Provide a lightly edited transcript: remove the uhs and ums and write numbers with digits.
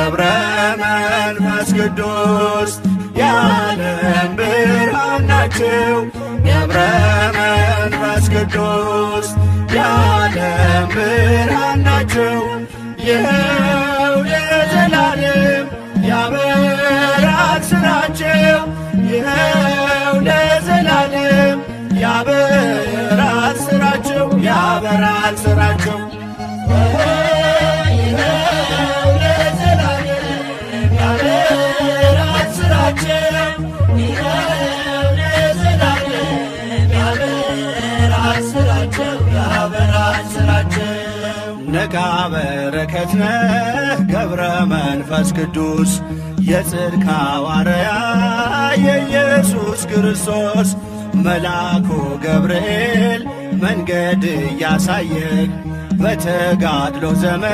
ገብረ መንፈስ ቅዱስ የዓለም ብርሃን ናቸው። ገብረ መንፈስ ቅዱስ የዓለም ብርሃን ናቸው። ይኸው ለዘላለም ያበራል ስራቸው። ይኸው ለዘላለም ያበራል ስራቸው፣ ያበራል ስራቸው። ይኸው ለዘላለም ያበራል ስራቸው። ይኸው ለዘላለም ያበራል ስራቸው፣ ያበራል ስራቸው። ነቃ በረከት ነህ ገብረ መንፈስ ቅዱስ፣ የጽድቅ ሐዋርያ የኢየሱስ ክርስቶስ። መልአኩ ገብርኤል መንገድ እያሳየህ በተጋድሎ ዘመን